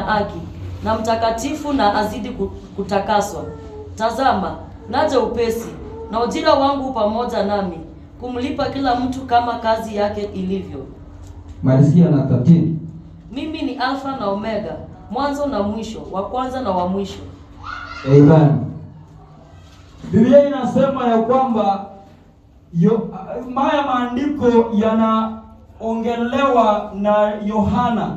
Haki na mtakatifu na azidi kutakaswa. Tazama, naja upesi, na ujira wangu pamoja nami, kumlipa kila mtu kama kazi yake ilivyo. Malizia na 13. Mimi ni Alfa na Omega, mwanzo na mwisho, wa kwanza na wa mwisho. Amen. Biblia inasema ya kwamba haya maandiko yanaongelewa na Yohana.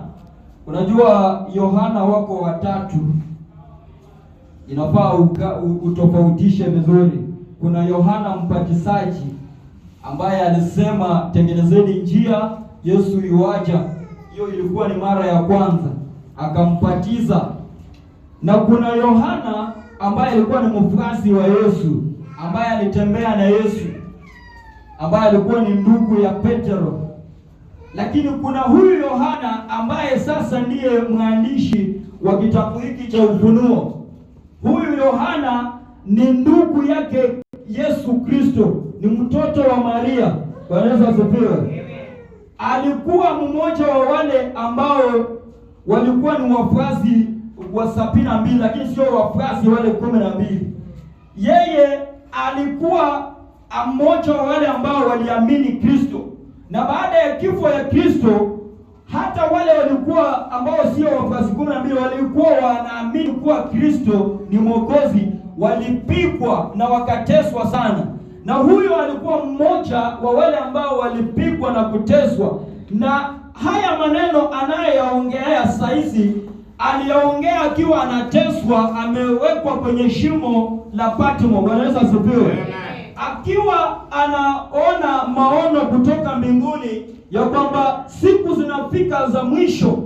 Unajua Yohana wako watatu, inafaa utofautishe vizuri. Kuna Yohana Mbatizaji ambaye alisema tengenezeni njia, Yesu yuaja. Hiyo ilikuwa ni mara ya kwanza akampatiza. Na kuna Yohana ambaye alikuwa ni mfuasi wa Yesu, ambaye alitembea na Yesu, ambaye alikuwa ni ndugu ya Petro. Lakini kuna huyu Yohana ambaye sasa ndiye mwandishi wa kitabu hiki cha Ufunuo. Huyu Yohana ni ndugu yake Yesu Kristo, ni mtoto wa Maria. Bwana Yesu asifiwe. Alikuwa mmoja wa wale ambao walikuwa ni wafuasi wa 72, lakini sio wafuasi wale 12. Yeye alikuwa mmoja wa wale ambao waliamini Kristo. Na baada ya kifo ya Kristo, hata wale walikuwa ambao sio wafuasi 12 walikuwa wanaamini kuwa Kristo ni Mwokozi, walipigwa na wakateswa sana. Na huyo alikuwa mmoja wa wale ambao walipigwa na kuteswa. Na haya maneno anayoyaongea saizi aliyaongea akiwa anateswa, amewekwa kwenye shimo la Patmo. Bwana Yesu asifiwe. Akiwa anaona maono kutoka mbinguni ya kwamba siku zinafika za mwisho,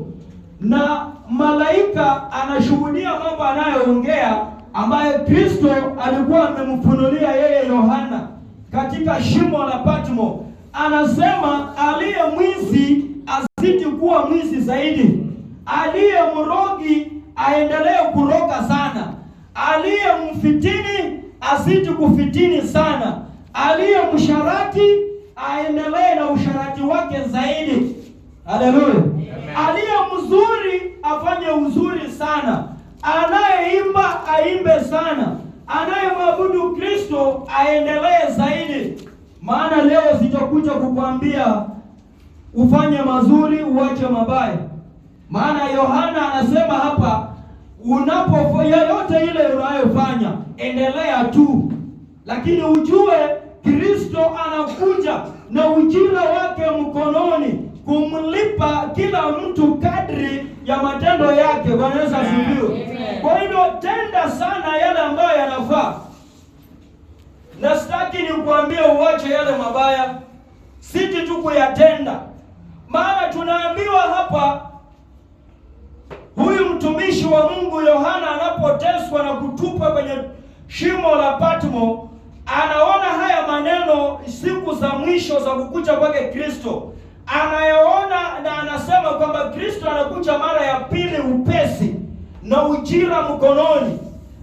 na malaika anashuhudia mambo anayoongea ambaye Kristo alikuwa amemfunulia yeye Yohana katika shimo la Patmo. Anasema aliye mwizi azidi kuwa mwizi zaidi, aliye mrogi aendelee kuroga sana, aliye mfitini azidi kufitini sana, aliye msharati aendelee na usharati wake zaidi. Haleluya. Aliye mzuri afanye uzuri sana, anayeimba aimbe sana, anayemwabudu Kristo aendelee zaidi. Maana leo sitakuja kukwambia ufanye mazuri uache mabaya. Maana Yohana anasema hapa, unapo yoyote ile unayofanya endelea tu, lakini ujue Kristo anakuja na ujira wake mkononi kumlipa kila mtu kadri ya matendo yake. Bwana Yesu asifiwe. Kwa hivyo tenda sana yale ambayo yanafaa, na sitaki nikuambie uache yale mabaya, siti tu kuyatenda. Maana tunaambiwa hapa huyu mtumishi wa Mungu Yohana anapoteswa na kutupwa kwenye shimo la Patmo, anaona haya maneno siku za mwisho za kukuja kwake Kristo. Anayaona na anasema kwamba Kristo anakuja mara ya pili upesi na ujira mkononi.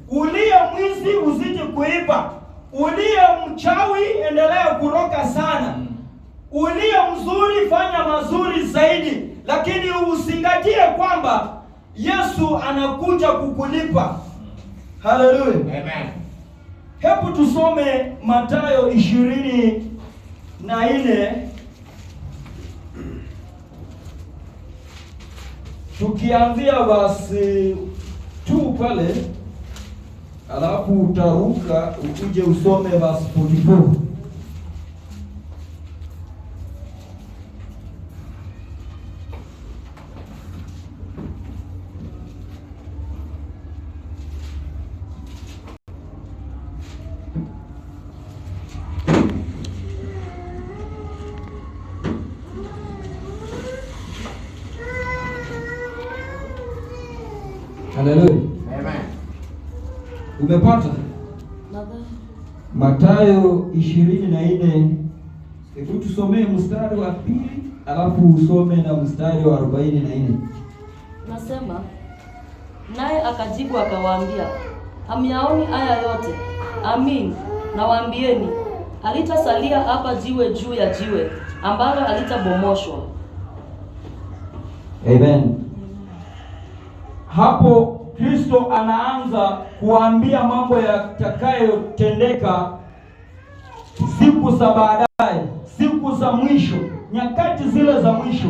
Uliye mwizi uzidi kuiba, uliye mchawi endelea kuroka sana, uliye mzuri fanya mazuri zaidi, lakini usingatie kwamba Yesu anakuja kukulipa. Haleluya. Amen. Hebu tusome Mathayo 24 tukianzia verse 2 pale, alafu utaruka ukuje usome verse 44. Haleluya. Amen. Umepata? Mathayo 24. Hebu tusomee mstari wa 2 alafu usome na mstari wa 44. Nasema, naye akajibu akawaambia, hamyaoni haya yote? Amin, nawaambieni, halitasalia hapa jiwe juu ya jiwe ambalo halitabomoshwa. Amen. Hapo Kristo anaanza kuambia mambo yatakayotendeka siku za baadaye, siku za mwisho, nyakati zile za mwisho.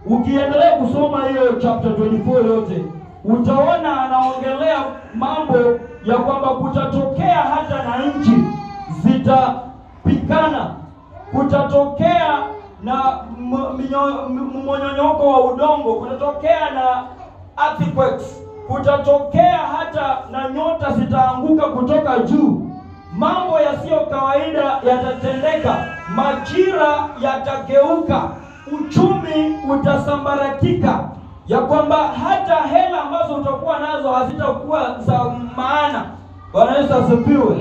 Ukiendelea kusoma hiyo chapter 24 yote, utaona anaongelea mambo ya kwamba kutatokea hata na nchi zitapikana, kutatokea na mmonyonyoko wa udongo, kutatokea na earthquakes, kutatokea hata na nyota zitaanguka kutoka juu. Mambo yasiyo kawaida yatatendeka, majira yatageuka, uchumi utasambaratika, ya kwamba hata hela ambazo utakuwa nazo hazitakuwa za maana. Bwana Yesu asifiwe.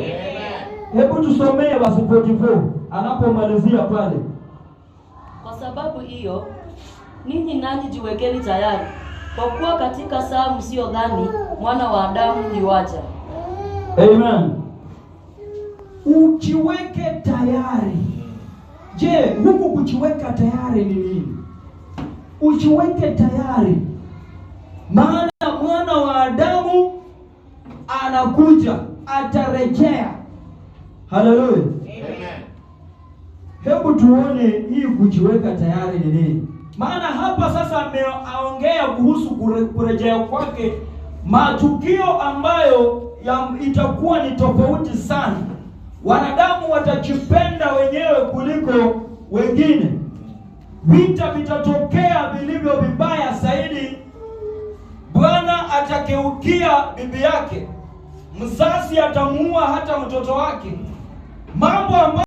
Hebu tusomee basi 44 anapomalizia pale. Kwa sababu hiyo, ninyi nanyi jiwekeni tayari, kwa kuwa katika saa msiyodhani Mwana wa Adamu yuaja. Amen. Ujiweke tayari. Je, huku kujiweka tayari ni nini? Ujiweke tayari, maana mwana wa Adamu anakuja, atarejea. Haleluya. Hebu tuone hii kujiweka tayari ni nini? Maana hapa sasa ameongea kuhusu kurejea kwake, matukio ambayo itakuwa ni tofauti sana. Wanadamu watajipenda wenyewe kuliko wengine. Vita vitatokea vilivyo vibaya zaidi. Bwana atageukia bibi yake, mzazi atamuua hata mtoto wake. Mambo ambayo